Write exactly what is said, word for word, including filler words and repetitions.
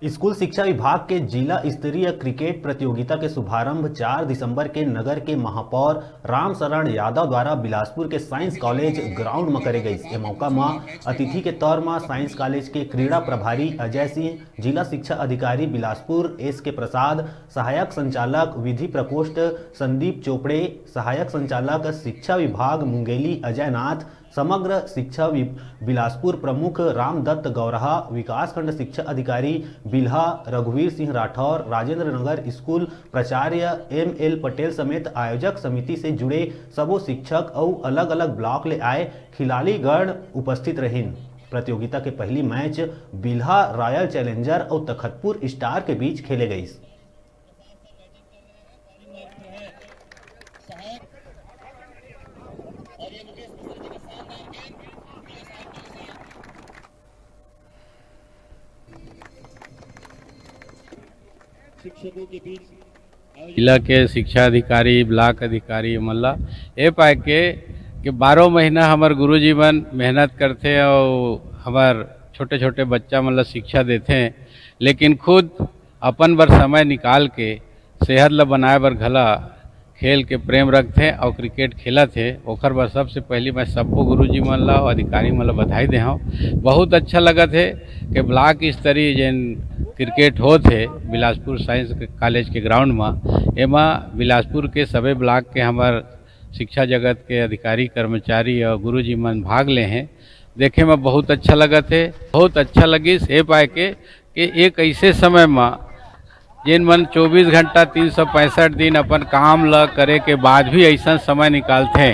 School शिक्षा विभाग के जिला स्तरीय क्रिकेट प्रतियोगिता के शुभारंभ चार दिसंबर के नगर के महापौर रामशरण यादव द्वारा बिलासपुर के साइंस कॉलेज ग्राउंड म करे गइस। ए मौका म अतिथि के तौर म साइंस कॉलेज के क्रीड़ा प्रभारी अजय सिंह, जिला शिक्षा अधिकारी बिलासपुर एस के प्रसाद, सहायक संचालक विधि प्रकोष्ठ संदीप चोपड़े, सहायक संचालक शिक्षा विभाग मुंगेली अजय नाथ, समग्र शिक्षा वि-, बिलासपुर प्रमुख रामदत्त गौरहा, विकासखंड शिक्षा अधिकारी बिल्हा रघुवीर सिंह राठौर, राजेंद्र नगर स्कूल प्राचार्य एम एल पटेल समेत आयोजक समिति से जुड़े सबो शिक्षक अउ अलग-अलग ब्लॉक ले आए खिलाड़ीगण उपस्थित रहिन। प्रतियोगिता के पहली मैच बिल्हा रॉयल चैलेंजर अउ तखतपुर स्टार के बीच खेले गईस। शिक्षकों के बीच जिला के शिक्षा अधिकारी, ब्लॉक अधिकारी मन ला ए पाए के कि बारह महीना हमर गुरुजी मन मेहनत करथे अउ हमर छोटे-छोटे बच्चा मन ला शिक्षा देथे, लेकिन खुद अपन बर समय निकाल के सेहत ला बनाए बर घला खेल के प्रेम रखथे अउ क्रिकेट खेलत हे, ओखर बर सबसे पहली मैं सब्बो गुरुजी मन ला अउ अधिकारी मन ला बधाई देहंव। बहुत अच्छा लगत हे कि ब्लॉक स्तरीय जेन क्रिकेट होत हे बिलासपुर साइंस के कॉलेज के ग्राउंड म, एमा बिलासपुर के सबे ब्लॉक के हमर शिक्षा जगत के अधिकारी, कर्मचारी अउ गुरुजी मन भाग ले हें। देखे म बहुत अच्छा लगत हे, बहुत अच्छा लगिस ए पाए के कि एक ऐसे समय म जेन मन चौबीस घंटा तीन सौ पैंसठ दिन अपन काम ल करे के बाद भी ऐसन समय निकालथे,